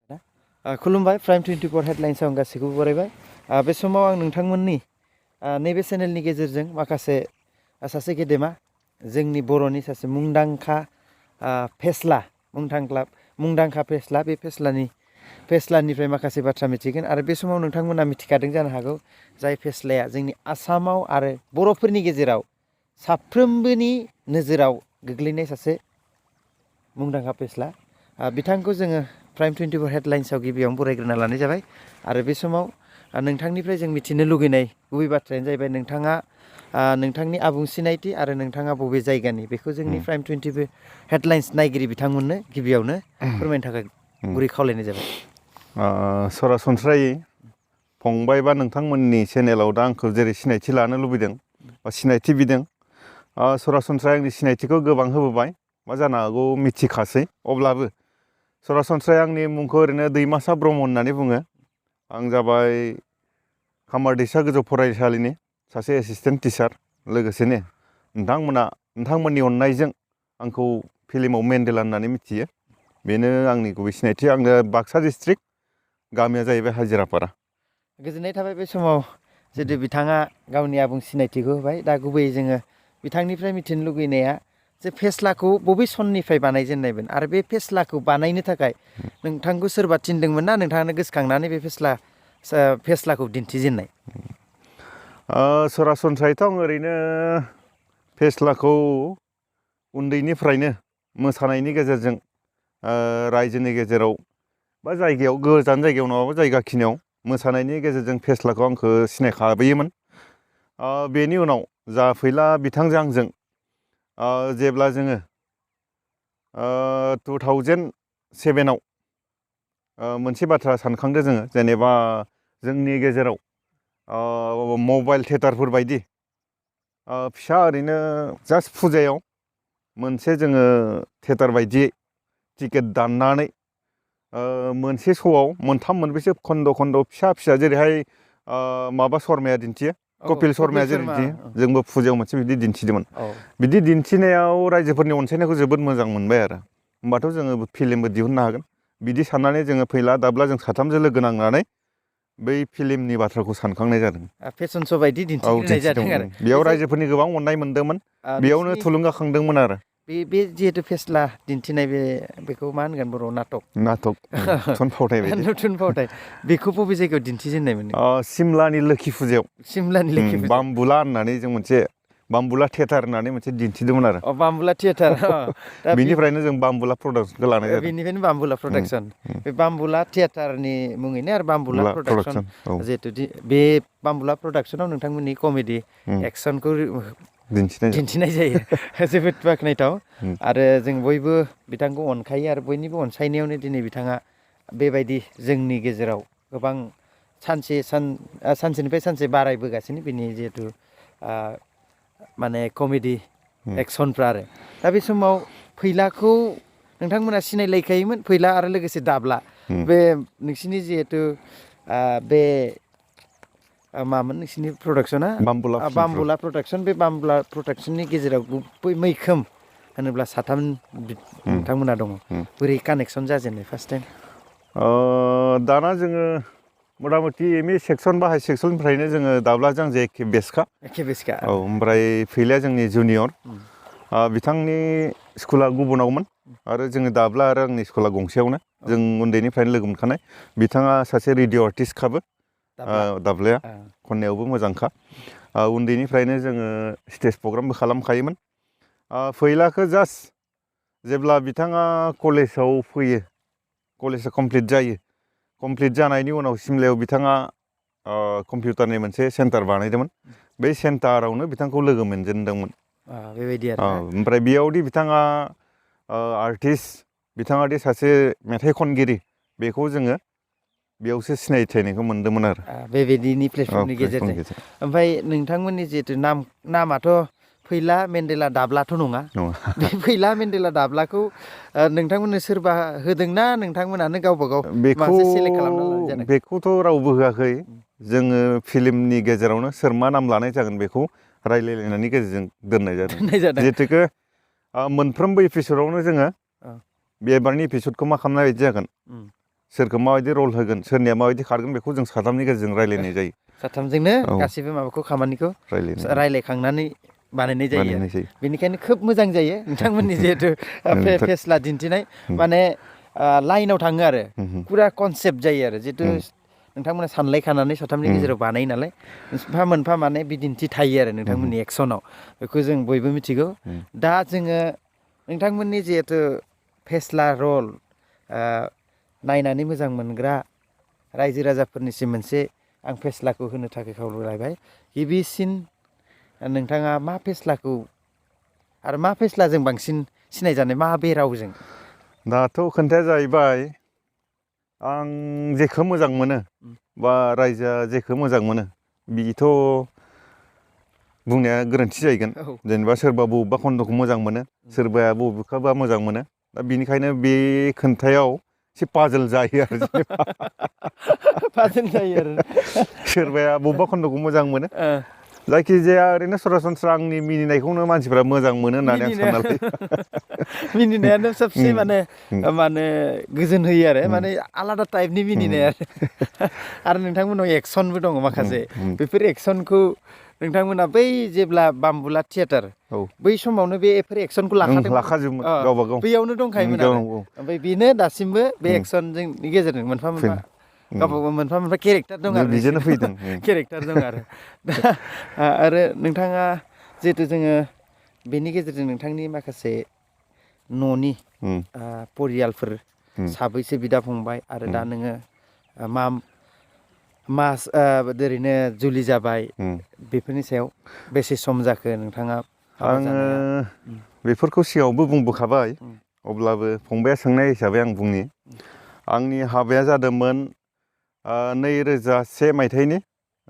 खुलुमबाय प्राइम 24 हेडलाइन्सआव गासैखौबो बरायबाय बे समाव आं नोंथांमोननि नैबे चेनेलनि गेजेरजों माखासे सासे गेदेमा जोंनि बर'नि सासे मुंदांखा मुंदांखा फेस्ला बे फेस्लानिफ्राय माखासे बाथ्रा मिथिगोन आरो बे समाव नोंथांमोना मिथिखादों जानो हागौ जाय फेस्लाया जोंनि आसामाव आरो बर'फोरनि गेजेराव साफ्रोमबोनि नोजोराव गोग्लैनाय सासे मुंदांखा फेस्ला बिथांखौ जोङो प्राइम 24 हेडलाइन्सआव गिबियावनो बरायग्रोना लानाय जाबाय आरो बे समाव नोंथांनिफ्राय जों मिथिनो लुगैनाय गुबै बाथ्रायानो जाहैबाय नोंथाङा नोंथांनि आबुं सिनायथि आरो नोंथाङा बबे जायगानि बेखौ जोंनि प्राइम 24 हेडलाइन्स नायगिरि बिथांमोननो गिबियावनो फोरमायनो थाखाय गुरै खावलायनाय जाबाय। सरासनस्रायै फंबाय बा नोंथांमोननि चेनेलाव दा आंखौ जेरै सिनायथि लानो लुबैदों बा सिनायथि बिदों सरासनस्रायै आंनि सिनायथिखौ गोबां होबोबाय मा जानो हागौ मिथिखासै अब्लाबो सरासनस्रायै आंनि मुंखौ ओरैनो दैमासा ब्रह्म होननानै बुङो। आं जाबाय खामार दैसा गोजौ फरायसालिनि सासे एसिसटेन्ट टिचार लोगोसेनो नोंथांमोननि अननायजों आंखौ फिल्माव मेन्डेला होननानै मिथियो बेनो आंनि गुबै सिनायथि। आंनो बाक्सा डिस्ट्रिक्ट गामिया जाहैबाय हाजिरापारा। गोजोननाय थाबाय बे समाव जुदि बिथाङा गावनि आबुं सिनायथिखौ होबाय दा गुबैयै जोङो बिथांनिफ्राय मिथिनो लुगैनाया जे फेस्लाखौ बबे सननिफ्राय बानायजेननायमोन आरो बे फेस्लाखौ बानायनो थाखाय नोंथांखौ सोरबा थिनदोंमोन ना नोंथाङानो गोसोखांनानै बे फेस्लाखौ दिन्थिजेननाय? सरासनस्रायैथ' आं ओरैनो फेस्लाखौ उन्दैनिफ्रायनो मोसानायनि गेजेरजों रायजोनि गेजेराव बा जायगायाव गोजान जायगायाव नङाबा जायगाखिनियाव मोसानायनि गेजेरजों फेस्लाखौ आंखौ सिनायखाबोयोमोन। बेनि उनाव जा फैला बिथांजों आंजों जेब्ला जोङो 2007आव मोनसे बाथ्रा सानखांदो जोङो जेनेबा जोंनि गेजेराव मबाइल थियेटारफोर बायदि फिसा ओरैनो जास्ट फुजायाव मोनसे जोङो थियेटार बायदियै टिकेट दाननानै मोनसे श'आव मोनथाम मोनब्रैसो खन्द' फिसा जेरैहाय माबा शर्माया दिन्थियो कपिल शर्माया जेरै दिन्थियो जोंबो फुजायाव मोनसे बिदि दिन्थिदोंमोन। बिदि दिन्थिनायाव रायजोफोरनि अनसायनायखौ जोबोद मोजां मोनबाय आरो होमबाथ' जोङो फिल्मबो दिहुननो हागोन बिदि साननानै जोङो फैला दाब्ला जों साथामजों लोगो नांनानै बै फिल्मनि बाथ्राखौ सानखांनाय जादों। फेसन श' बायदि दिन्थिग्रोनाय जादों आरो बेयाव रायजोफोरनि गोबां अननाय मोनदोंमोन बेयावनो थुलुंगाखांदोंमोन आरो बे जिहेतु फेस्ला दिन्थिनाय बेखौ मा होनगोन बर' नाटक थुनफावथाय बायदि थुनफावथाय बेखौ बबे जायगायाव दिन्थिजेननायमोन? सिमलानि लोखि फुजायाव सिमलानि लोखि फुजायाव बामबुला होननानै जों मोनसे बामबुला थियेटार होननानै मोनसे दिन्थिदोंमोन आरो बामबुला थियेटार दा बिनिफ्रायनो जों बामबुला प्रडाक्सनखौ लानाय जादों। बेनिफ्रायनो बामबुला प्रडाक्सन बे बामबुला थियेटारनि मुङैनो आरो बामबुला प्रडाक्सन जिहेतु बे बामबुला प्रडाक्सनाव नोंथांमोननि कमेडि एक्सनखौ दिन्थिनाय जायो जोबोद बाख्नायथाव आरो जों बयबो बिथांखौ अनखायो आरो बयनिबो अनसायनायावनो दिनै बिथाङा बेबायदि जोंनि गेजेराव गोबां सानसेनिफ्राय सानसे बारायबोगासिनो बिनि जिहेथु माने कमेडि एक्सनफ्रा आरो दा बे समाव फैलाखौ नोंथांमोना सिनायलायखायोमोन फैला आरो लोगोसे दाब्ला बे नोंसिनि जिहेथु बे मामोन नोंसिनि प्रडाक्सना बामबुला प्रडाक्सन बे बामबुला प्रडाक्सननि गेजेराव गुबै मैखोम होनोब्ला साथाम नोंथांमोना दङ बोरै कानेक्सन जाजेननाय फार्स्ट टाइम? दाना जोङो मथा मथि एम इ सेक्सन बा हाइ सेक्सननिफ्रायनो जोङो दाब्लाजों जे एखे बेचखा ओमफ्राय फैलाया जोंनि जुनियर बिथांनि स्कुला गुबुनावमोन आरो जोङो दाब्ला आरो आंनि स्कुला गंसेयावनो जों उन्दैनिफ्रायनो लोगो मोनखानाय बिथाङा सासे रेडिअ' आर्टिस्टखाबो दाब्लाया खननायावबो मोजांखा उन्दैनिफ्रायनो जोङो स्टेज प्रग्रामबो खालामखायोमोन। फैलाखौ जास्ट जेब्ला बिथाङा कलेजाव फैयो कलेजा कमप्लिट जानायनि उनाव सिमलायाव बिथाङा कम्पिउटारनि मोनसे सेन्टार बानायदोंमोन बै सेन्टारावनो बिथांखौ लोगो मोनजेनदोंमोन बेबायदि आरो ओमफ्राय बेयावदि बिथाङा आर्टिस्ट बिथाङादि सासे मेथाइ खनगिरि बेखौ जोङो बेयावसो सिनायथिनायखौ मोन्दोंमोन आरो बेबायदिनि प्लेटफर्मनि गेजेरजों ओमफ्राय नोंथांमोननि जिहेतु नामाथ' फैला मेन्देला दाब्लाथ' नङा बे फैला मेन्देला दाब्लाखौ नोंथांमोननो सोरबा होदोंना नोंथांमोनानो गावबा गाव मासे सेलेक्ट खालामना लानाय जादों? बेखौथ' रावबो होआखै जोङो फिल्मनि गेजेरावनो सोर मा नाम लानाय जागोन बेखौ रायलायलायनायनि गेजेरजों दोननाय जादों जिहेथुके मोनफ्रोमबो एपिसडआवनो जोङो बे एबारनि एपिसडखौ मा खालामनाय बायदि जागोन सोरखौ माबायदि रल होगोन सोरनिया माबायदि खारगोन बेखौ जों साथामनि गेजेरजों रायलायनाय जायो। साथामजोंनो गासैबो माबाखौ खामानिखौ रायलायखांनानै बानायनाय जायो आरो। बेनिखायनो खोब मोजां जायो नोंथांमोननि जिहेथु फेस्ला दिन्थिनाय माने लाइनाव थाङो आरो फुरा कनसेप्ट जायो आरो जिहेतु नोंथांमोना सानलायखानानै साथामनि गेजेराव बानायो नालाय मोनफा मोनफा माने बिदिन्थि थायो आरो नोंथांमोननि एक्सनाव बेखौ जों बयबो मिथिगौ। दा जोङो नोंथांमोननि जिहेथु फेस्ला रल नायनानै मोजां मोनग्रा रायजो राजाफोरनिसिम मोनसे आं फेस्लाखौ होनो थाखाय खावलायबाय। गिबिसिन नोंथाङा मा फेस्लाखौ आरो मा फेस्लाजों बांसिन सिनायजानाय माबे रावजों? दाथ' खोन्थाया जाहैबाय आं जेखौ मोजां मोनो बा रायजोआ जेखौ मोजां मोनो बिथ' बुंनाया गोरोन्थि जाहैगोन। जेनेबा सोरबा बबेबा खन्द'खौ मोजां मोनो सोरबाया बबेखौबा मोजां मोनो दा बिनिखायनो बे खोन्थायाव एसे पाजोल जायो आरो जेनेबा पाजोल जायो आरो सोरबाया बबेबा खन्द'खौ मोजां मोनो जायखिजाया ओरैनो सरासनस्रा आंनि मिनिनायखौनो मानसिफ्रा मोजां मोनो होननानै आं सानना लायो। मिनिनायानो सबसे माने गोजोन होयो आरो माने आलादा टाइपनि मिनिनाय आरो नोंथांमोनाव एक्सनबो दङ माखासे बेफोर एक्सनखौ नोंथांमोना बै जेब्ला बामबुला थियेटार बै समावनो बेफोर एक्सनखौ लाखाजोबोमोन गावबा गाव बैयावनो दंखायोमोन आरो ओमफ्राय बेनो दासिमबो बे एक्सननि गेजेरजों मोनफा मोनफा गावबा मोनफा मोनफा केरेक्टार दं आरो बिदिनो फैदों केरेक्टार दं आरो दा आरो नोंथाङा जिहेथु जोङो बेनि गेजेरजों नोंथांनि माखासे न'नि परियालफोर साबैसे बिदा फंबाय आरो दा नोङो मास ओरैनो जुलि जाबाय बेफोरनि सायाव बेसे सम जाखो नोंथाङा? आङो बेफोरखौ सिगाङावबो बुंबोखाबाय अब्लाबो फंबाया सोंनाय हिसाबै आं बुंनि आंनि हाबाया जादोंमोन 2001 मायथाइनि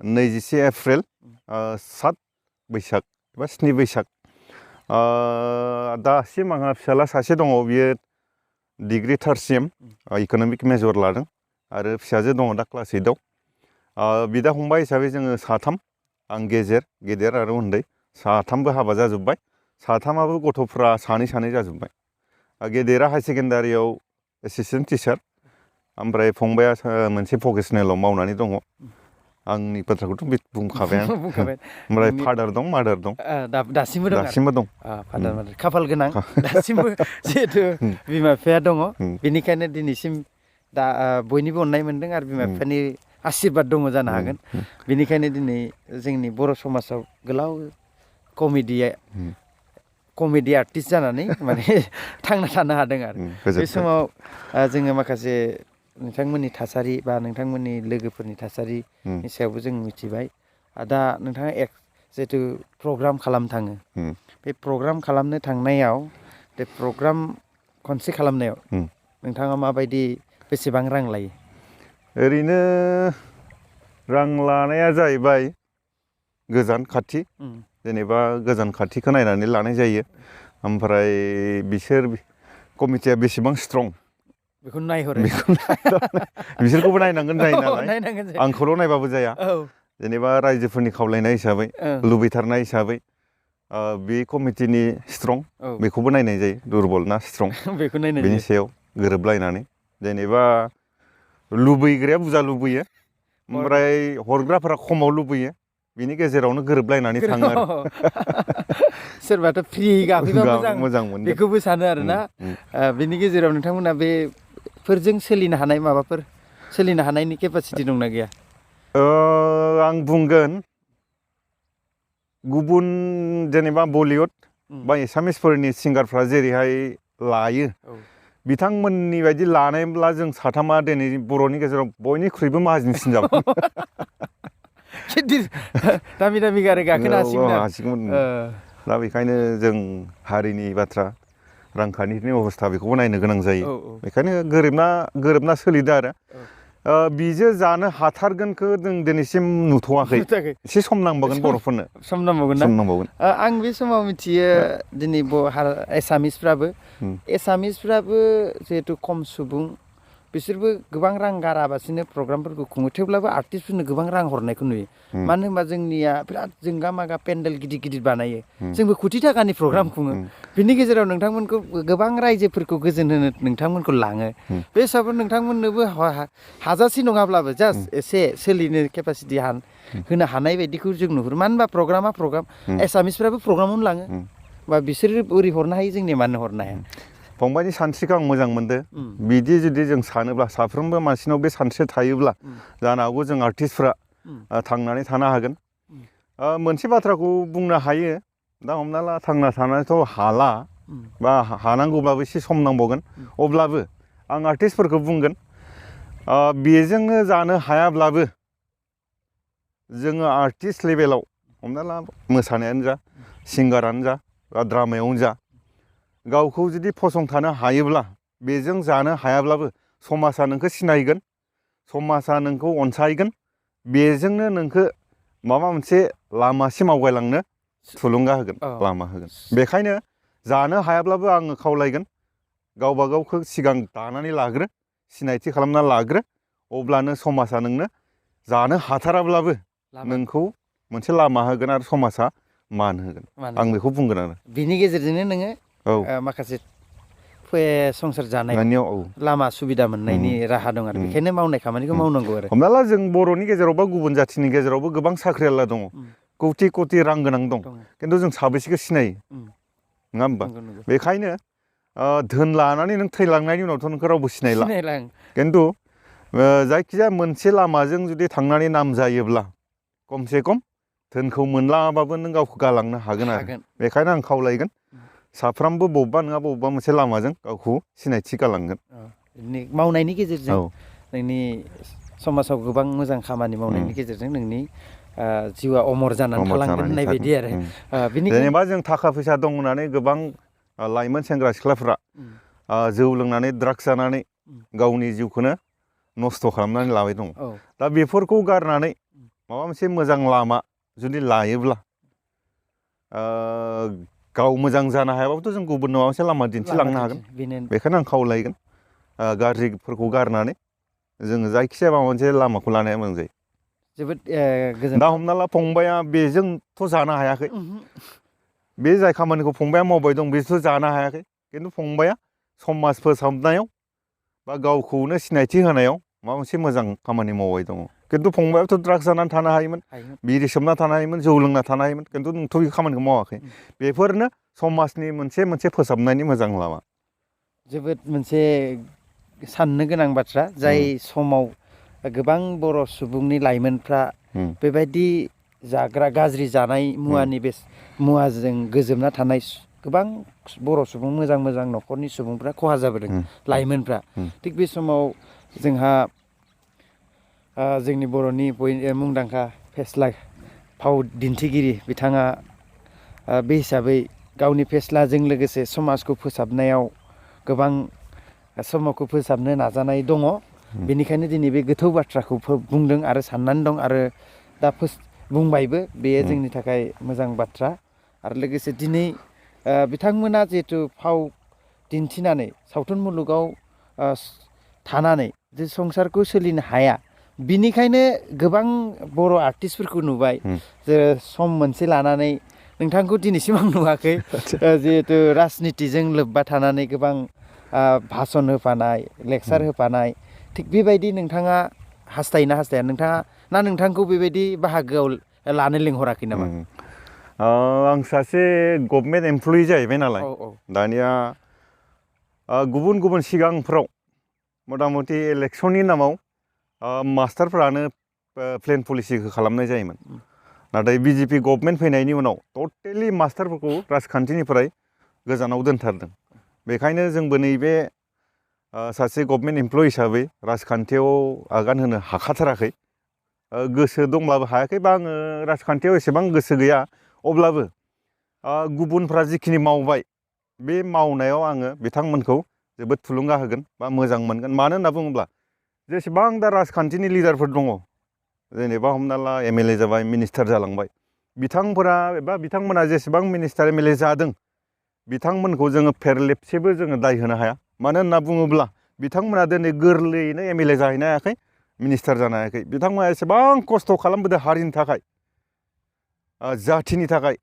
21 एप्रिल 7 बैसाग एबा 7 बैसाग दासिम आंहा फिसाला सासे दङ बियो degree 3rd same economic major लादों आरो फिसाजो दङ दा क्लास 8 आव बिदा फंबाय हिसाबै जोङो साथाम आं गेदेर आरो उन्दै साथामबो हाबा जाजोब्बाय साथामाबो गथ'फ्रा सानै जाजोब्बाय गेदेरा हायार सेकेन्डारियाव एसिस्टेन्ट टिचार ओमफ्राय फंबाया मोनसे भकेसनेलाव मावनानै दङ आंनि बाथ्राखौथ' बुंखाबाय आं ओमफ्राय फादार दं मादार दं दासिमबो दं फादार मादार खाफाल गोनां दासिमबो जिहेथु बिमा बिफाया दङ बेनिखायनो दिनैसिम दा बयनिबो अननाय मोनदों आरो बिमा बिफानि आसिरबाद दङ जानो हागोन बेनिखायनो दिनै जोंनि बर' समाजाव गोलाव कमेडि आर्टिस्ट जानानै माने थांना थानो हादों आरो बे समाव जोङो माखासे नोंथांमोननि थासारि बा नोंथांमोननि लोगोफोरनि थासारिनि सायावबो जों मिथिबाय दा नोंथाङा जिहेथु प्रग्राम खालामनो थाङो बे प्रग्राम खालामनो थांनायाव बे प्रग्राम खनसे खालामनायाव नोंथाङा माबायदि बेसेबां रां लायो? ओरैनो रां लानाया जाहैबाय गोजान खाथि जेनेबा गोजान खाथिखौ नायनानै लानाय जायो ओमफ्राय बिसोर कमिटिया बेसेबां स्ट्रं बेखौ नायहरो बिसोरखौबो नायनांगोन जायो नालाय आंखौल' नायबाबो जाया जेनेबा रायजोफोरनि खावलायनाय हिसाबै लुबैथारनाय हिसाबै बे कमिटिनि स्ट्रं बेखौबो नायनाय जायो दुरबल ना स्ट्रं बेनि सायाव गोरोबलायनानै जेनेबा लुबैग्राया बुरजा लुबैयो ओमफ्राय हरग्राफोरा खमाव लुबैयो बिनि गेजेरावनो गोरोबलायनानै थाङो आरो सोरबाथ' फ्रि गाखोबा मोजां बेखौबो सानो आरोना बेनि गेजेराव नोंथांमोना बेफोरजों सोलिनो हानाय माबाफोर सोलिनो हानायनि केपासिटि दंना गैया? आं बुंगोन गुबुन जेनेबा बलिउड बा एसामिसफोरनि सिंगारफ्रा जेरैहाय लायो बिथांमोननि बायदि लानायब्ला जों साथामा दिनै बर'नि गेजेराव बयनिख्रुइबो माहाजोनसिन जाबाय दामि गारि गाखोनो हासिगौमोन दा बेखायनो जों हारिनि बाथ्रा रांखान्थिनि अबस्था बेखौबो नायनो गोनां जायो बेखायनो गोरोबना सोलिदों आरो बिजो जानो हाथारगोनखौ जों दिनैसिम नुथ'वाखै एसे सम नांबावगोन बर'फोरनो सम नांबावगोन आं बे समाव मिथियो दिनै एसामिसफ्राबो जिहेथु खम सुबुं बिसोरबो गोबां रां गाराबासिनो प्रग्रामफोरखौ खुङो थेवब्लाबो आर्टिस्टफोरनो गोबां रां हरनायखौ नुयो मानो होनबा जोंनिया बिराद जोंगा मागा पेन्डेल गिदिर गिदिर बानायो जोंबो कोटि थाखानि प्रग्राम खुङो बिनि गेजेराव नोंथांमोनखौ गोबां रायजोफोरखौ गोजोन होनो नोंथांमोनखौ लाङो बे हिसाबै नोंथांमोननोबो हाजासे नङाब्लाबो जास्ट एसे सोलिनो केपासिटि होनो हानाय बायदिखौ जों नुहुरो मानो होनबा प्रग्रामा प्रग्राम एसामिसफ्राबो प्रग्रामावनो लाङो बा बिसोरो बोरै हरनो हायो जोंनिया मानो हरनो हाया फंबायनि सानस्रिखौ आं मोजां मोनदों बिदि जुदि जों सानोब्ला साफ्रोमबो मानसिनाव बे सानस्रि थायोब्ला जानो हागौ जों आर्टिस्टफ्रा थांनानै थानो हागोन मोनसे बाथ्राखौ बुंनो हायो दा हमना ला थांना थानानैथ' हाला बा हानांगौब्लाबो एसे सम नांबावगोन अब्लाबो आं आर्टिस्टफोरखौ बुंगोन बेजोंनो जानो हायाब्लाबो जोङो आर्टिस्ट लेभेलाव हमना ला मोसानायानो जा सिंगारानो जा बा ड्रामायावनो जा गावखौ जुदि फसंथानो हायोब्ला बेजों जानो हायाब्लाबो समाजा नोंखौ सिनायगोन समाजा नोंखौ अनसायगोन बेजोंनो नोंखौ माबा मोनसे लामासिम आवगायलांनो थुलुंगा होगोन लामा होगोन बेखायनो जानो हायाब्लाबो आङो खावलायगोन गावबा गावखौ सिगां दानानै लाग्रो सिनायथि खालामना लाग्रो अब्लानो समाजा नोंनो जानो हाथाराब्लाबो नोंखौ मोनसे लामा होगोन आरो समाजा मान होगोन आं बेखौ बुंगोन आरो बिनि गेजेरजोंनो नोङो माखासे संसार जानायाव लामा सुबिदा मोननायनि राहा दं आरो बेखायनो मावनाय खामानिखौ मावनांगौ आरो हमना ला जों बर'नि गेजेराव बा गुबुन जाथिनि गेजेरावबो गोबां साख्रिआवला दङ कौटि कौटि रां गोनां दं खिन्थु जों साबेसेखौ सिनायो नङा होमबा बेखायनो धोन लानानै नों थैलांनायनि उनावथ' नोंखौ रावबो सिनायला खिन्थु जायखिजाया मोनसे लामाजों जुदि थांनानै नाम जायोब्ला खमसे खम धोनखौ मोनलाङाबाबो नों गावखौ गालांनो हागोन आरो बेखायनो आं खावलायगोन साफ्रोमबो बबेबा नङा बबेबा मोनसे लामाजों गावखौ सिनायथि गालांगोन मावनायनि गेजेरजों नोंनि समाजाव गोबां मोजां खामानि मावनायनि गेजेरजों नोंनि जिउआ अमर जानानै थालांगोन होननाय बायदि आरो जेनेबा जों थाखा फैसा दं होननानै गोबां लाइमोन सेंग्रा सिख्लाफ्रा जौ लोंनानै ड्राग्स जानानै गावनि जिउखौनो नस्थ' खालामनानै लाबाय दं दा बेफोरखौ गारनानै माबा मोनसे मोजां लामा जुदि लायोब्ला गाव मोजां जानो हायाबाबोथ' जों गुबुन माबा मोनसे लामा दिन्थिलांनो हागोन बेखायनो आं खावलायगोन गाज्रिफोरखौ गारनानै जोङो जायखिजाया माबा मोनसे लामाखौ लानाया मोजां जायो जोबोद दा हमना ला फंबाया बेजोंथ' जानो हायाखै बे जाय खामानिखौ फंबाया मावबाय दं बेथ' जानो हायाखै खिन्थु फंबाया समाज फोसाबनायाव बा गावखौनो सिनायथि होनायाव माबा मोनसे मोजां खामानि मावबाय दङ खिन्थु फंबायाथ' ड्राग्स जानानै थानो हायोमोन बिरि सोबना थानो हायोमोन जौ लोंना थानो हायोमोन खिन्थु नोंथ' बे खामानिखौ मावाखै बेफोरनो समाजनि मोनसे फोसाबनायनि मोजां लामा जोबोद मोनसे साननो गोनां बाथ्रा जाय समाव गोबां बर' सुबुंनि लाइमोनफ्रा बेबायदि जाग्रा गाज्रि जानाय मुवाजों गोजोबना थानाय गोबां बर' सुबुं मोजां मोजां न'खरनि सुबुंफ्रा खहा जाबोदों लाइमोनफ्रा थिग बे समाव जोंहा जोंनि बर'नि मुंदांखा फेस्ला फाव दिन्थिगिरि बिथाङा बे हिसाबै गावनि फेस्लाजों लोगोसे समाजखौ फोसाबनायाव गोबां समाजखौ फोसाबनो नाजानाय दङ बेनिखायनो दिनै बे गोथौ बाथ्राखौ बुंदों आरो साननानै दं आरो दा बुंबायबो बेयो जोंनि थाखाय मोजां बाथ्रा आरो लोगोसे दिनै बिथांमोना जिहेथु फाव दिन्थिनानै सावथुन मुलुगाव थानानै जे संसारखौ सोलिनो हाया बिनिखायनो गोबां बर' आर्टिस्टफोरखौ नुबाय जे सम मोनसे लानानै नोंथांखौ दिनैसिम आं नुवाखै जिहेथु राजनितिजों लोब्बा थानानै गोबां भाषन होफानाय लेक्सार होफानाय थिग बेबायदि नोंथाङा हास्थायोना हास्थाया नोंथांखौ बेबायदि बाहागोआव लानो लिंहराखै नामा आं सासे गभर्नमेन्ट एमप्लयि जाहैबाय नालाय दानिया गुबुन गुबुन सिगांफ्राव मथा मथि इलेक्सननि नामाव मास्टारफ्रानो प्लेन पलिसिखौ खालामनाय जायोमोन नाथाय बिजेपि गभर्नमेन्ट फैनायनि उनाव टटेलि मास्टारफोरखौ राजखान्थिनिफ्राय गोजानाव दोनथारदों बेखायनो जोंबो नैबे सासे गभर्नमेन्ट एमप्लयि हिसाबै राजखान्थियाव आगान होनो हाखाथाराखै गोसो दंब्लाबो हायाखै बा आङो राजखान्थियाव एसेबां गोसो गैया अब्लाबो गुबुनफ्रा जिखिनि मावबाय बे मावनायाव आङो बिथांमोनखौ जोबोद थुलुंगा होगोन बा मोजां मोनगोन मानो होनना बुङोब्ला जेसेबां दा राजखान्थिनि लिडारफोर दङ जेनेबा हमना ला एमएलए जाबाय मिनिस्टार जालांबाय बिथांमोना जेसेबां मिनिस्टार एमएलए जादों बिथांमोनखौ जोङो फेरलेबसेबो जोङो दाय होनो हाया मानो होनना बुङोब्ला बिथांमोना दिनै गोरलैयैनो MLA जाहैनो हायाखै मिनिस्टार जानो हायाखै बिथांमोना एसेबां खस्थ' खालामबोदों हारिनि थाखाय जाथिनि थाखाय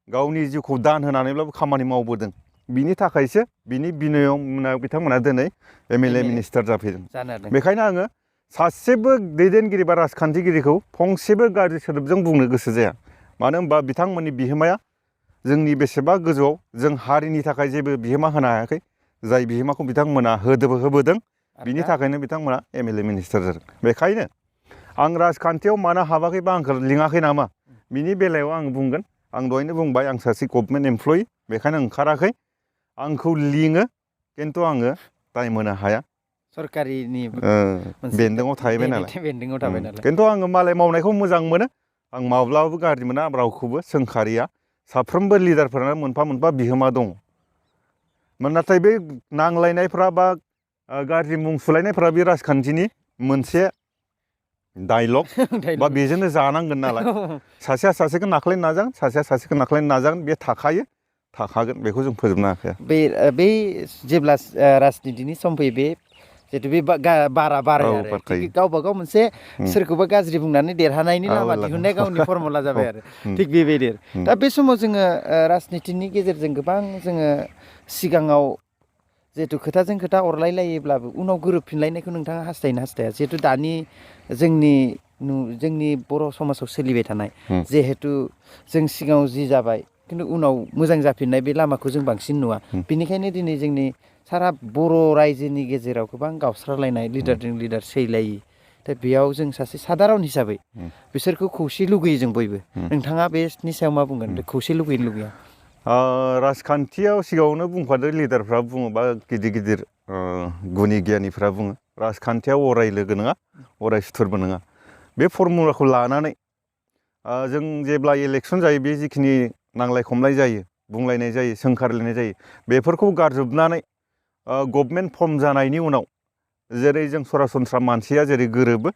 गावनि जिउखौ दान होनानैब्लाबो खामानि मावबोदों बिनि थाखायसो बिनि बिनयाव बिथांमोना दिनै MLA मिनिस्टार जाफैदों बेखायनो आङो सासेबो दैदेनगिरि बा राजखान्थिगिरिखौ फंसेबो गाज्रि सोदोबजों बुंनो गोसो जाया मानो होनबा बिथांमोननि बिहोमाया जोंनि बेसेबा गोजौआव जों हारिनि थाखाय जेबो बिहोमा होनो हायाखै जाय बिहोमाखौ बिथांमोना होबोदों बिनि थाखायनो बिथांमोना MLA मिनिस्टार जादों बेखायनो आं राजखान्थियाव मानो हाबाखै बा आंखौ लिङाखै नामा बिनि बेलायाव आं बुंगोन आं दहायनो बुंबाय आं सासे गभर्नमेन्ट एमप्लयि बेखायनो ओंखाराखै आंखौ लिङो खिन्थु आङो टाइम होनो हाया सरकारिनि बेन्दोङाव थाहैबाय नालाय खिन्थु आङो मालाय मावनायखौ मोजां मोनो आं माब्लाबाबो गाज्रि मोना रावखौबो सोंखारिया साफ्रोमबो लिडारफोरानो मोनफा मोनफा बिहोमा दङ नाथाय बे नांलायनायफ्रा बा गाज्रि मुं सुलायनायफ्रा बे राजखान्थिनि मोनसे डायलग बा बेजोंनो जानांगोन नालाय सासेया सासेखौ नाख्लायनो नाजागोन सासेया सासेखौ नाख्लायनो नाजागोन बे थाखागोन बेखौ जों फोजोबनो हाखाया बे जेब्ला राजनितिनि सम फैयो बे जिहेतु बे बारा बाराय आरो गावबा गाव मोनसे सोरखौबा गाज्रि बुंनानै देरहानायनि लामा दिहुननाय गावनि फर्मुला जाबाय आरो थिग बेबायदि दा बे समाव जोङो राजनितिनि गेजेरजों गोबां जोङो सिगाङाव जिहेतु खोथाजों खोथा अरलायलायोब्लाबो उनाव गोरोबफिनलायनायखौ नोंथाङा हास्थायोना हास्थाया जिहेतु दानि जोंनि बर' समाजाव सोलिबाय थानाय जिहेतु जों सिगाङाव जि जाबाय खिन्थु उनाव मोजां जाफिननाय बे लामाखौ जों बांसिन नुवा बेनिखायनो दिनै जोंनि सारा बर' रायजोनि गेजेराव गोबां गावस्रालायनाय लिडारजों लिडार सैलायि दा बेयाव जों सासे सादारन हिसाबै बिसोरखौ खौसे लुगैयो जों बयबो नोंथाङा बेनि सायाव मा बुंगोन खौसे लुगैनो लुगैया राजखान्थियाव सिगाङावनो बुंखादो लिडारफ्रा बुङो बा गिदिर गिदिर गुनि गियानिफ्रा बुङो राजखान्थियाव अराय लोगो नङा अराय सुथुरबो नङा बे फर्मुलाखौ लानानै जों जेब्ला इलेक्सन जायो बे जिखिनि नांलाय खमलाय जायो बुंलायनाय जायो सोंखारलायनाय जायो बेफोरखौ गारजोबनानै गभर्नमेन्ट फर्म जानायनि उनाव जेरै जों सरासनस्रा मानसिया जेरै गोरोबो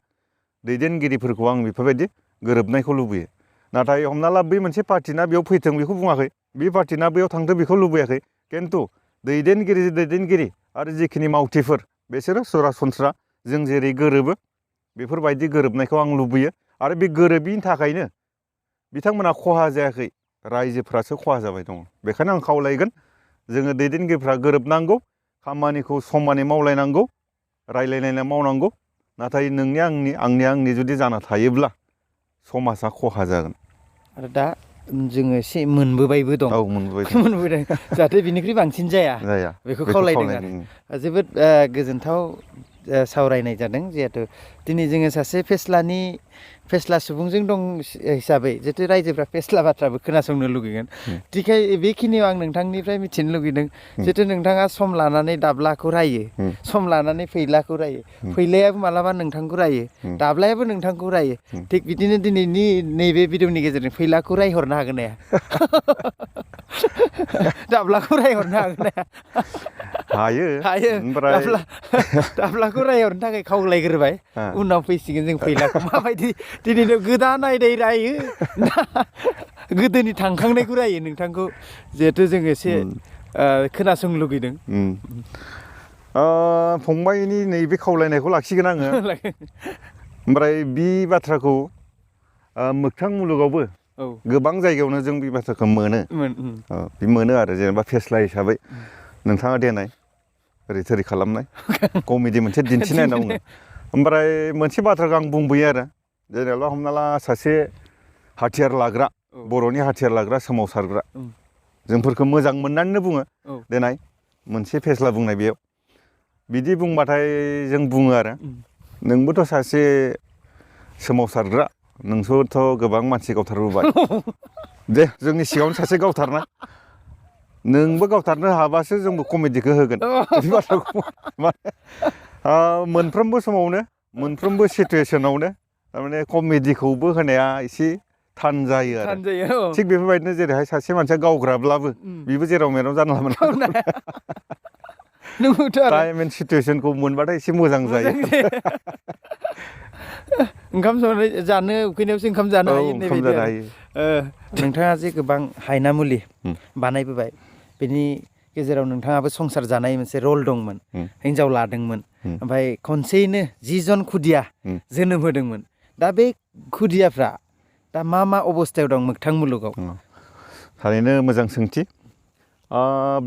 दैदेनगिरिफोरखौ आं बेफोरबायदि गोरोबनायखौ लुबैयो नाथाय हमना ला बै मोनसे पार्टिना बेयाव फैथों बेखौ बुङाखै बे पार्टिना बैयाव थांथों बेखौ लुबैयाखै खिन्थु दैदेनगिरि आरो जिखिनि मावथिफोर बिसोरो सरासनस्रा जों जेरै गोरोबो बेफोरबायदि गोरोबनायखौ आं लुबैयो आरो बे गोरोबिनि थाखायनो बिथांमोना खहा जायाखै रायजोफ्रासो खहा जाबाय दङ बेखायनो आं खावलायगोन जोङो दैदेनगिरिफ्रा गोरोबनांगौ खामानिखौ समानै मावलायनांगौ रायलायलायना मावनांगौ नाथाय नोंनि आंनि जुदि जाना थायोब्ला समाजा खहा जागोन आरो दा जोङो एसे मोनबोबायबो दं मोनबोदों जाहाथे बिनिख्रुइ बांसिन जाया बेखौ खावलायदों आरो जोबोद गोजोनथाव सावरायनाय जादों जिहेथु दिनै जोङो सासे फेस्ला सुबुंजों दं हिसाबै जिहेतु रायजोफ्रा फेस्ला बाथ्राबो खोनासंनो लुगैगोन थिखाय बेखिनियाव आं नोंथांनिफ्राय मिथिनो लुगैदों जिहेतु नोंथाङा सम लानानै दाब्लाखौ रायो सम लानानै फैलाखौ रायो फैलायाबो मालाबा नोंथांखौ रायो दाब्लायाबो नोंथांखौ रायो थिग बिदिनो दिनैनि नैबे भिडिअनि गेजेरजों फैलाखौ रायहरनो हागोन ना दाब्लाखौ रायहरनो हागोन ना हायो दाब्लाखौ रायहरनो थाखाय खावलायग्रोबाय उनाव फैसिगोन जों फैलाखौ माबायदि दिनैनो गोदान आयदायै रायो गोदोनि थांखांनायखौ रायो नोंथांखौ जिहेथु जों एसे खोनासंनो लुगैदों फंबायनि नैबे खावलायनायखौ लाखिगोन आङो ओमफ्राय बे बाथ्राखौ मोगथां मुलुगावबो गोबां जायगायावनो जों बे बाथ्राखौ मोनो आरो जेनेबा फेस्ला हिसाबै नोंथाङा देनाय ओरै थोरै खालामनाय कमेडि मोनसे दिन्थिनाय होनना बुङो ओमफ्राय मोनसे बाथ्राखौ आं बुंबोयो आरो जेनेबा हमना ला सासे हाथियार लाग्रा बर'नि हाथियार लाग्रा सोमावसारग्रा जोंफोरखौ मोजां मोननानैनो बुङो देनाय मोनसे फेस्ला बुंनाय बेयाव बिदि बुंबाथाय जों बुङो आरो नोंबोथ' सासे सोमावसारग्रा नोंसोरथ' गोबां मानसि गावथारबोबाय दे जोंनि सिगाङावनो सासे गावथारना नोंबो गावथारनो हाबासो जोंबो कमेडिखौ होगोन बे बाथ्राखौ मोनफ्रोमबो समावनो मोनफ्रोमबो सिटुवेसनावनो थारमाने कमेडिखौबो होनाया एसे थान जायो आरो थिग बेफोरबायदिनो जेरैहाय सासे मानसिया गावग्राब्लाबो बेबो जेराव मेराव जानला मोनला टाइम एन्ड सिटुवेसनखौ मोनबाथाय एसे मोजां जायो ओंखाम जानो उखैनायावसो ओंखाम जानो हायो नोंथाङा जे गोबां हायना मुलि बानायबोबाय बेनि गेजेराव नोंथाङाबो संसार जानाय मोनसे रल दंमोन हिनजाव लादोंमोन ओमफ्राय खनसेयैनो 10 जन खुदिया जोनोम होदोंमोन। दा बे खुदियाफ्रा दा मा अबस्थायाव दं मोगथां मुलुगाव? थारैनो मोजां सोंथि।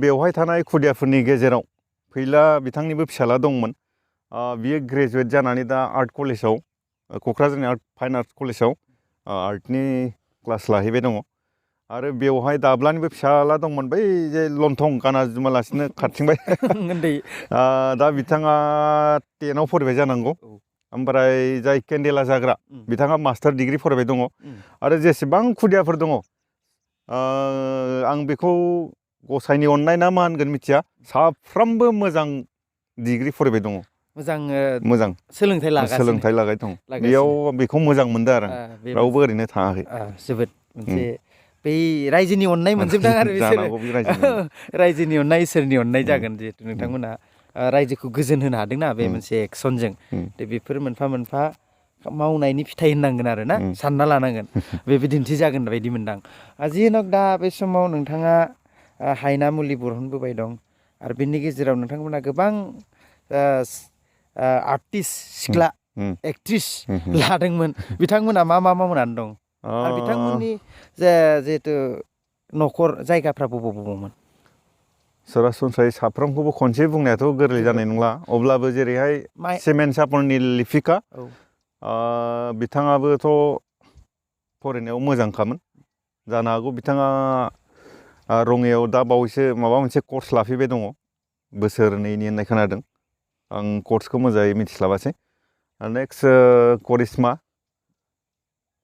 बेवहाय थानाय खुदियाफोरनि गेजेराव फैला बिथांनिबो फिसाला दंमोन। बियो ग्रेजुवेट जानानै दा आर्ट कलेजाव क'क्राझारनि फाइन आर्ट कलेजाव आर्टनि क्लास लाहैबाय दङ। आरो बेवहाय दाब्लानिबो फिसाला दंमोन, बै जे लंथं गाना जुमालासिनो खारथिंबाय। दा बिथाङा 10आव फरायबाय जानांगौ। ओमफ्राय जाय केन्देला जाग्रा बिथाङा मास्टार डिग्रि फरायबाय दङ। आरो जेसेबां खुदियाफोर दङ आं बेखौ गसाइनि अननाय ना मा होनगोन मिथिया, साफ्रोमबो मोजां डिग्रि फरायबाय दङ। मोजां सोलोंथाइ लागाय दं। बेयाव बेखौ मोजां मोनदों आरो रावबो ओरैनो थाङाखै। जोबोद मोनसे बै रायजोनि अननाय मोनजोबदों आरो बिसोरो। रायजोनि अननाय, इसोरनि अननाय जागोन जिहेतु नोंथांमोना रायजोखौ गोजोन होनो हादोंना बे मोनसे एक्सनजों। बेफोर मोनफा मोनफा मावनायनि फिथाइ होननांगोन आरो ना, सानना लानांगोन। बे बिदिन्थि जागोन बायदि मोनदां। जिहनक दा बे समाव नोंथाङा हायना मुलि बरनबोबाय दं आरो बेनि गेजेराव नोंथांमोना गोबां आर्टिस्ट, सिख्ला एक्ट्रिस लादोंमोन। बिथांमोना मा मावनानै दं आरो बिथांमोननि जिहेतु न'खर जायगाफ्रा बबावमोन? सरासनस्रायै साफ्रोमखौबो खनसे बुंनायाथ' गोरलै जानाय नंला। अब्लाबो जेरैहाय सिमेन्ट सापरनि लिपिका, बिथाङाबोथ' फरायनायाव मोजांखामोन। जानो हागौ बिथाङा रङियाव दा बावैसो माबा मोनसे कर्स लाफैबाय दङ, बोसोरनैनि होननाय खोनादों। आं कर्सखौ मोजाङै मिथिस्लाबासै। नेक्स्ट करिश्मा,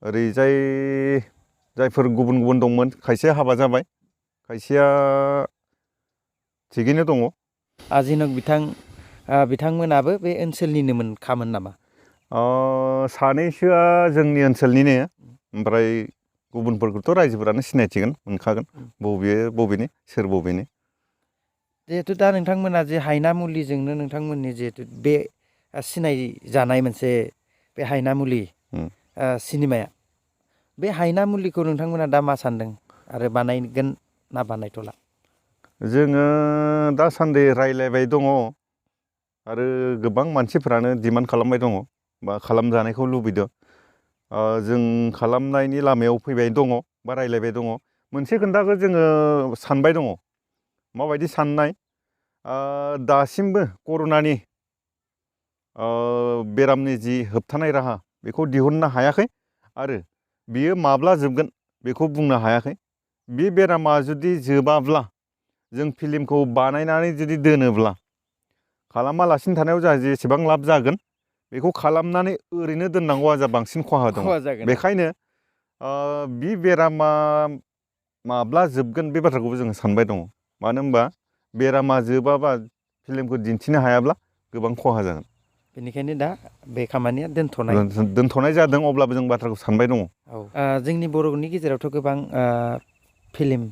ओरैजाय जायफोर गुबुन गुबुन दंमोन खायसे हाबा जाबाय, खायसेया थिगैनो दङ। जिहनक बिथांमोनाबो बे ओनसोलनिनोमोन खामोन नामा? सानैसोआ जोंनि ओनसोलनिनो, ओमफ्राय गुबुनफोरखौथ' रायजोफोरानो सिनायथिगोन, मोनखागोन बबेनि सोर बबेनि। जिहेथु दा नोंथांमोना जे हायना मुलिजोंनो नोंथांमोननि जिहेतु बे सिनाय जानाय मोनसे बे हायना मुलि सिनेमाया, बे हायना मुलिखौ नोंथांमोना दा मा सानदों आरो बानायगोन ना बानायथ'ला? जोङो दासान्दि रायलायबाय दङ आरो गोबां मानसिफोरानो डिमान्ड खालामबाय दङ बा खालामजानायखौ लुबैदों। जों खालामनायनि लामायाव फैबाय दङ बा रायलायबाय दङ। मोनसे खोन्थाखौ जोङो सानबाय दङ। माबायदि साननाय? दासिमबो कर'नानि बेरामनि जि होबथानाय राहा बेखौ दिहुननो हायाखै आरो बियो माब्ला जोबगोन बेखौ बुंनो हायाखै। बे बेरामा जुदि जोबाब्ला, जों फिल्मखौ बानायनानै जुदि दोनोब्ला, खालामालासिनो थानायाव जोंहा जेसेबां लाब जागोन, बेखौ खालामनानै ओरैनो दोननांगौआ जा बांसिन खहा दङ। बेखायनो बे बेरामा माब्ला जोबगोन बे बाथ्राखौबो जोङो सानबाय दङ। मानो होनबा बेरामा जोबाबा फिल्मखौ दिन्थिनो हायाब्ला गोबां खहा जागोन। बेनिखायनो दा बे खामानिया दोनथ'नाय जादों, अब्लाबो जों बाथ्राखौ सानबाय दङ। जोंनि बर'नि गेजेरावथ' गोबां फिल्म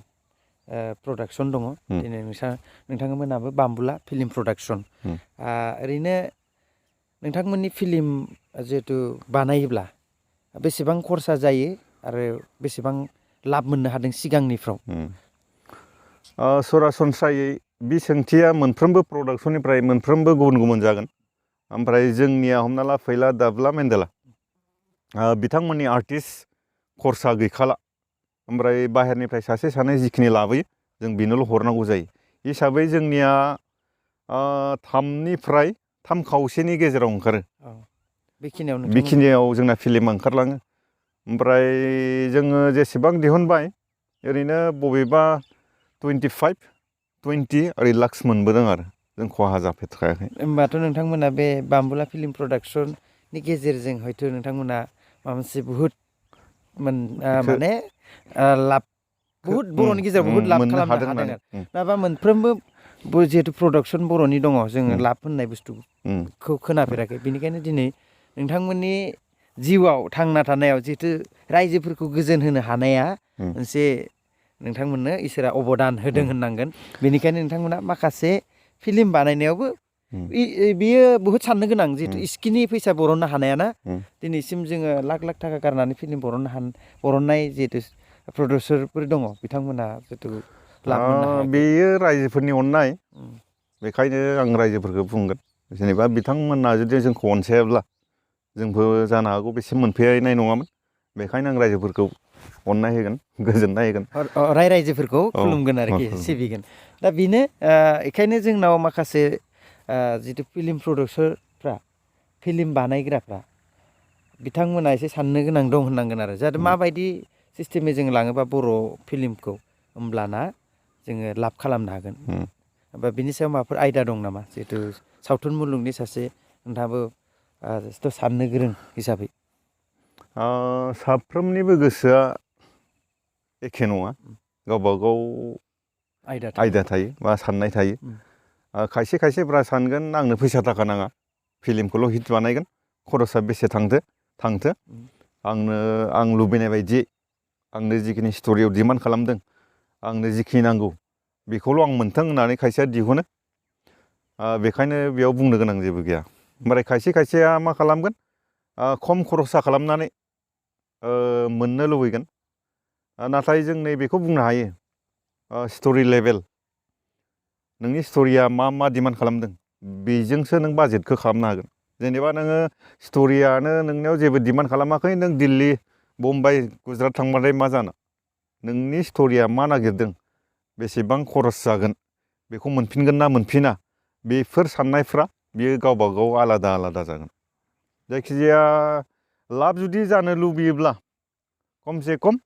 प्रडाक्सन दङ। दिनै नोंथांमोनाबो बाम्बुला फिल्म प्रडाक्सन। ओरैनो नोंथांमोननि फिल्म जिहेथु बानायोब्ला बेसेबां खरसा जायो आरो बेसेबां लाब मोननो हादों सिगांनिफ्राव? सरासनस्रायै बे सोंथिया मोनफ्रोमबो प्रडाक्सननिफ्राय मोनफ्रोमबो गुबुन गुबुन जागोन। ओमफ्राय जोंनिया हमना ला फैला दाब्ला मेन्देला, बिथांमोननि आर्टिस्ट खरसा गैखाला। ओमफ्राय बाहेरनिफ्राय सासे सानै जिखिनि लाबोयो जों बेनोल' हरनांगौ जायो। हिसाबै जोंनिया 3/3 गेजेराव ओंखारो। बेखिनियाव जोंना फिल्मा ओंखारलाङो। ओमफ्राय जोङो जेसेबां दिहुनबाय, ओरैनो बबेबा 25-20 ओरै लाक्स मोनबोदों आरो जों खहा जाफेरखायाखै। होमबाथ' नोंथांमोना बे बाम्बुला फिल्म प्रडाक्सननि गेजेरजों हयथ' नोंथांमोना माबा मोनसे बुहुत माने लाब, बुहुत बर'नि गेजेराव बुहुत लाब खालामनो हादों आरो। नङाबा मोनफ्रोमबो जिहेतु प्रडाक्सन बर'नि दङ, जोङो लाब होननाय बुस्थुखौ खोनाफेराखै। बेनिखायनो दिनै नोंथांमोननि जिउआव थांना थानायाव जिहेतु रायजोफोरखौ गोजोन होनो हानाया मोनसे नोंथांमोननो इसोरा अबदान होदों होननांगोन। बेनिखायनो नोंथांमोना माखासे फिल्म बानायनायावबो बियो बुहुत साननो गोनां। जिहेतु इस्किनि फैसा बरननो हानायाना, दिनैसिम जोङो लाख लाख थाखा गारनानै फिल्म बरननाय जिहेतु प्रडिउसारफोर दङ, बिथांमोना जिहेतु लाब मोननो हायाखै। बेयो रायजोफोरनि अननाय। बेखायनो आं रायजोफोरखौ बुंगोन जेनेबा बिथांमोना जुदि जोंखौ अनसायाब्ला जोंबो जानो हागौ बेसे मोनफैनाय नङामोन। बेखायनो आं रायजोफोरखौ अननाय होगोन, गोजोननाय होगोन। रायजोफोरखौ खुलुमगोन आरोखि, सिबिगोन। दा बेनो बेखायनो जोंनाव माखासे जिथु फिल्म प्रडिउसारफ्रा, फिल्म बानायग्राफ्रा बिथांमोना एसे साननो गोनां दं होननांगोन आरो जाहाथे माबायदि सिस्टेमै जों लाङोबा बर' फिल्मखौ होमब्लाना जोङो लाब खालामनो हागोन। बा बिनि सायाव माबाफोर आयदा दं नामा? जिहेथु सावथुन मुलुगनि सासे नोंथाङाबो साननो गोरों हिसाबै। साफ्रोमनिबो गोसोआ एखे नङा, गावबा गाव आयदा थायो बा साननाय थायो। खायसे खायसेफ्रा सानगोन आंनो फैसा थाखा नाङा, फिल्मखौल' हिट बानायगोन, खरसा बेसे थांथो आं लुबैनाय बायदि आंनो जिखिनि स्ट'रियाव डिमान्ड खालामदों, आंनो जिखिनि नांगौ बेखौल' आं मोन्थों होननानै खायसेया दिहुनो। बेखायनो बेयाव बुंनो गोनां जेबो गैया। ओमफ्राय खायसे खायसेया मा खालामगोन, खम खरसा खालामनानै मोननो लुबैगोन। नाथाय जों नैबेखौ बुंनो हायो, स्ट'रि लेभेल, नोंनि स्ट'रिया मा डिमान्ड खालामदों बेजोंसो नों बाजेटखौ खालामनो हागोन। जेनेबा नोङो स्ट'रियानो नोंनियाव जेबो डिमान्ड खालामाखै, नों दिल्ली, मुम्बाइ, गुजरात थांबाथाय मा जानो? नोंनि स्ट'रिया मा नागिरदों, बेसेबां खरस जागोन, बेखौ मोनफिनगोन ना मोनफिना, बेफोर साननायफ्रा बियो गावबा गाव आलादा आलादा जागोन। जायखिजाया लाब जुदि जानो लुबैयोब्ला खमसे खम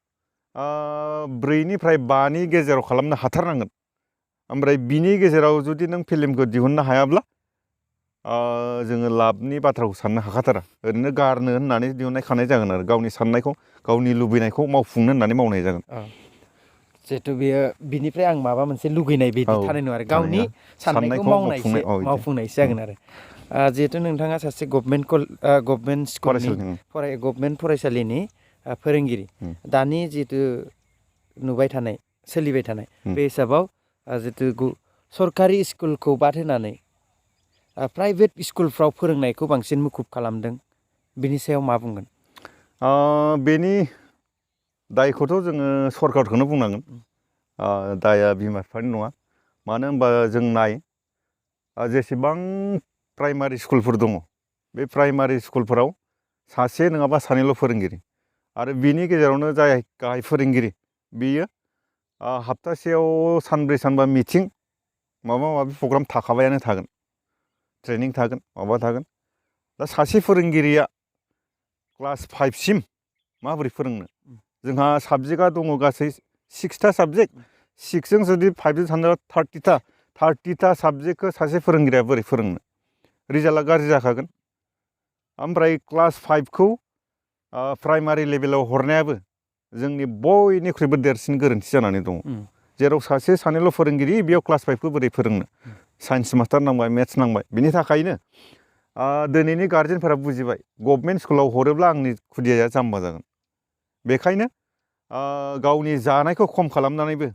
4निफ्राय 5नि गेजेराव खालामनो हाथारनांगोन। ओमफ्राय बिनि गेजेराव जुदि नों फिल्मखौ दिहुननो हायाब्ला जोङो लाबनि बाथ्राखौ साननो हाखाथारा। ओरैनो गारनो होननानै दिहुननाय खानाय जागोन आरो गावनि साननायखौ, गावनि लुबैनायखौ मावफुंनो होननानै मावनाय जागोन। जिहेथु बेयो बिनिफ्राय आं माबा मोनसे लुगैनाय बिदि थानाय नङा आरो गावनि साननायखौ मावफुंनायसो जागोन आरो। जिहेथु नोंथाङा सासे गभमेन्ट स्कुलनि गभमेन्ट फरायसालिनि फोरोंगिरि, दानि जिहेतु नुबाय थानाय, सोलिबाय थानाय बे हिसाबाव जिहेतु सरकारि स्कुलखौ बाद होनानै प्राइभेट स्कुलफ्राव फोरोंनायखौ बांसिन मुखुब खालामदों, बिनि सायाव मा बुंगोन? बेनि दायखौथ' जोङो सरकारखौनो बुंनांगोन। दाया बिमा बिफानि नङा। मानो होनबा जों जेसेबां प्राइमारि स्कुलफोर दङ, बे प्राइमारि स्कुलफोराव सासे नङाबा सानैल' फोरोंगिरि, आरो बिनि गेजेरावनो जाय गाहाय फोरोंगिरि बियो हप्तासेयाव सानब्रै सानबा मिथिं, माबा माबि प्रग्राम थाखाबायानो थागोन, ट्रेनिं थागोन, माबा थागोन। दा सासे फोरोंगिरिया क्लास 5सिम माबोरै फोरोंनो? जोंहा साबजेक्टआ दङ गासै 6था साबजेक्ट, 6जों जुदि 5जों थाङोब्ला 30था साबजेक्टखौ सासे फोरोंगिरिया बोरै फोरोंनो? रिजाल्टआ गाज्रि जाखागोन। ओमफ्राय क्लास 5खौ प्राइमारि लेभेलाव हरनायाबो जोंनि बयनिख्रुइबो देरसिन गोरोन्थि जानानै दङ। जेराव सासे सानैल' फोरोंगिरि, बेयाव क्लास 5खौ बोरै फोरोंनो? साइन्स मास्टार नांबाय, मेथ्स नांबाय। बिनि थाखायनो दिनैनि गार्जेनफोरा बुजिबाय, गभमेन्ट स्कुलाव हरोब्ला आंनि खुदियाया जाम्बा जागोन। बेखायनो गावनि जानायखौ खम खालामनानैबो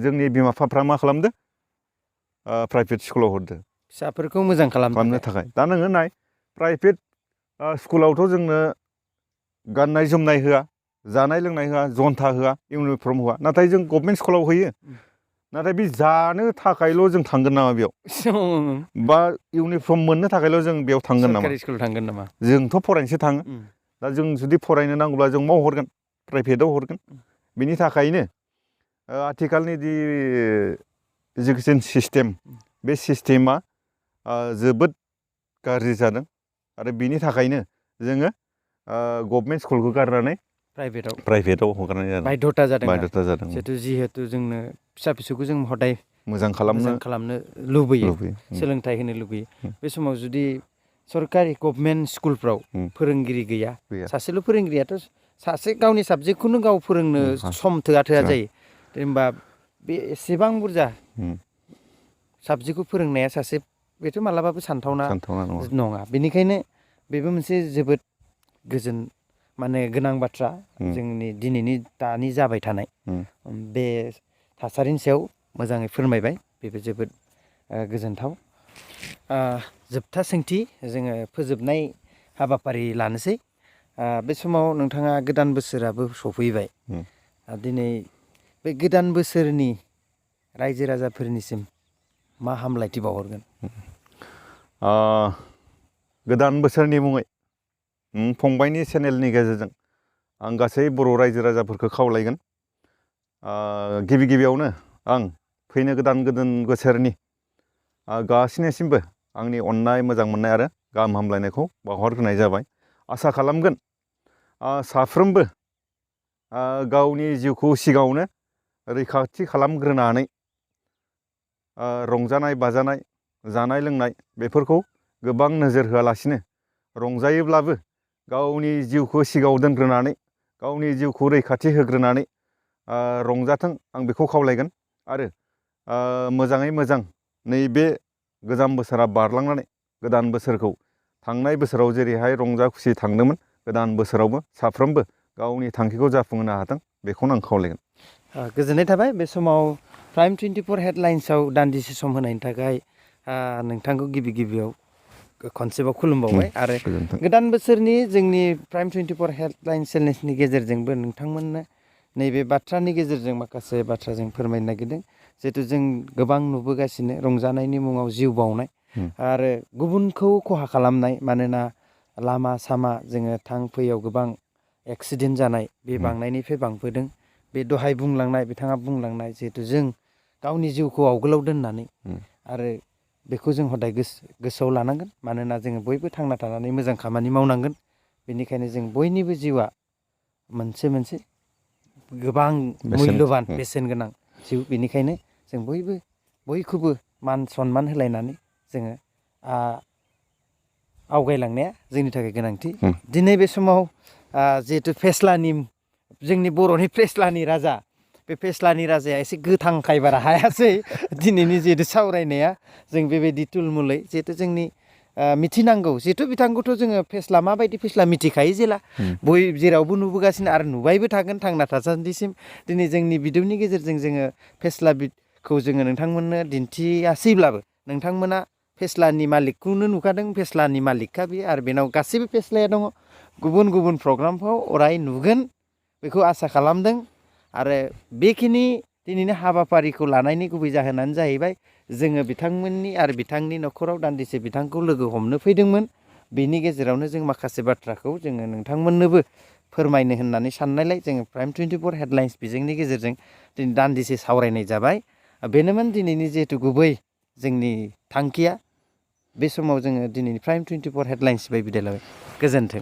जोंनि बिमा बिफाफ्रा मा खालामदो? प्राइभेट स्कुलाव हरदो, फिसाफोरखौ मोजां खालामनो थाखाय। दा नोङो नाय, प्राइभेट स्कुलावथ' जोंनो गाननाय जोमनाय होआ, जानाय लोंनाय होआ, जन्था होआ, इउनिफर्म होआ। नाथाय जों गभमेन्ट स्कुलाव होयो। नाथाय बे जानो थाखायल' जों थांगोन नामा बेयाव? बा इउनिफर्म मोननो थाखायल' जों बेयाव थांगोन नामा? सरकारि स्कुलाव थांगोन नामा? जोंथ' फरायनोसो थाङो। दा जों जुदि फरायनो नांगौब्ला जों माव हरगोन? प्राइभेटाव हरगोन। बिनि थाखायनो आथिखालनि जि इडुकेसन सिस्टेम, बे सिस्टेमा जोबोद गाज्रि जादों। आरो बिनि थाखायनो जोङो गभमेन्ट स्कुलखौ गारनानै प्राइभेटाव हगारनाय जादों। बाध्यता जादों। जिहेतु जोंनो फिसा फिसौखौ जों हदाय मोजां खालामनो लुबैयो, सोलोंथाइ होनो लुबैयो। बे समाव जुदि सरकारि गभमेन्ट स्कुलफ्राव फोरोंगिरि गैया, सासेल' फोरोंगिरियाथ' सासे गावनि साबजेक्टखौनो गाव फोरोंनो सम थोआ जायो। होमबा बे एसेबां बुरजा साबजेक्टखौ फोरोंनाया सासे, बेथ' मालाबाबो सानथावना नङा। बेनिखायनो बेबो मोनसे जोबोद गोनां बाथ्रा। जोंनि दानि जाबाय थानाय बे थासारिनि सायाव मोजाङै फोरमायबाय, बेबो जोबोद गोजोनथाव। जोबथा सोंथि, जोङो फोजोबनाय हाबाफारि लानोसै। बे समाव नोंथाङा गोदान बोसोराबो सफैबाय। दिनै बे गोदान बोसोरनि रायजो राजाफोरनिसिम मा हामलायथि बावहरगोन? गोदान बोसोरनि मुङै फंबायनि चेनेलनि गेजेरजों आं गासै बर' रायजो राजाफोरखौ खावलायगोन गिबि गिबियावनो आं फैनो गोदान बोसोरनि गासिनिसिमबो आंनि अननाय मोजां मोननाय आरो गाहाम हामलायनायखौ बावहरग्रोनाय जाबाय आसा खालामगोन साफ्रोमबो गावनि जिउखौ सिगाङावनो रैखाथि खालामग्रोनानै रंजानाय बाजानाय जानाय लोंनाय बेफोरखौ गोबां नोजोर होआलासिनो रंजायोब्लाबो गावनि जिउखौ सिगाङाव दोनग्रोनानै गावनि जिउखौ रैखाथि होग्रोनानै रंजाथों आं बेखौ खावलायगोन आरो मोजाङै मोजां नैबे गोजाम बोसोरा बारलांनानै गोदान बोसोरखौ थांनाय बोसोराव जेरैहाय रंजा खुसि थांदोंमोन गोदान बोसोरावबो साफ्रोमबो गावनि थांखिखौ जाफुंहोनो हाथों बेखौनो आं खावलायगोन। गोजोननाय थाबाय बे समाव प्राइम 24 हेडलाइन्सआव दान्दिसे सम होनायनि थाखाय नोंथांखौ गिबि गिबियाव खनसेबाव खुलुमबावबाय आरो गोदान बोसोरनि जोंनि प्राइम 24 हेडलाइन्स चेनेलनि गेजेरजोंबो नोंथांमोननो नैबे बाथ्रानि गेजेरजों माखासे बाथ्रा जों फोरमायनो नागिरदों जिहेथु जों गोबां नुबोगासिनो रंजानायनि मुङाव जिउ बावनाय आरो गुबुनखौ खहा खालामनाय मानोना लामा सामा जोङो थां फैयाव गोबां एक्सिडेन्ट जानाय बे बांनायनिफ्राय बांबोदों बे दहाय बुंलांनाय बिथाङा बुंलांनाय जिहेथु जों गावनि जिउखौ आवगोलाव दोननानै आरो बेखौ जों हदाय गोसोआव लानांगोन मानोना जोङो बयबो थांना थानानै मोजां खामानि मावनांगोन बेनिखायनो जों बयनिबो जिउआ मोनसे गोबां मुल्यबान बेसेन गोनां जिउ बेनिखायनो जों बयखौबो मान सनमान होलायनानै जोङो आवगायलांनाया जोंनि थाखाय गोनांथि दिनै बे समाव जिहेथु फेस्लानि जोंनि बर'नि फेस्लानि राजा बे फेस्लानि राजाया एसे गोथांखाय बारा हायासै दिनैनि जिहेतु सावरायनाया जों बेबायदि तुलमुलै जिहेतु जोंनि मिथिनांगौ जिहेतु बिथांखौथ' जोङो फेस्ला माबायदि फेस्ला मिथिखायो जेला जेरावबो नुबोगासिनो आरो नुबायबो थागोन थांना थासान्दिसिम दिनै जोंनि बिदुंनि गेजेरजों जोङो फेस्लाखौ जोङो नोंथांमोननो दिन्थियासैब्लाबो नोंथांमोना फेस्लानि मालिकखौनो नुखादों फेस्लानि मालिकखा बे आरो बेनाव गासैबो फेस्लाया दङ गुबुन गुबुन प्रग्रामफ्राव अराय नुगोन बेखौ आसा खालामदों आरो बेखिनि दिनैनि हाबाफारिखौ लानायनि गुबै जाहोनानो जाहैबाय जोङो बिथांमोननि आरो बिथांनि न'खराव दान्दिसे बिथांखौ लोगो हमनो फैदोंमोन बेनि गेजेरावनो जों माखासे बाथ्राखौ जोङो नोंथांमोननोबो फोरमायनो होननानै साननायलाय जोङो प्राइम 24 हेडलाइन्स बिजोंनि गेजेरजों दिनै दान्दिसे सावरायनाय जाबाय बेनोमोन दिनैनि जिहेतु गुबै जोंनि थांखिया बे समाव जोङो दिनैनि प्राइम 24 हेडलाइन्स बाय बिदाय लाबाय गोजोन्थों।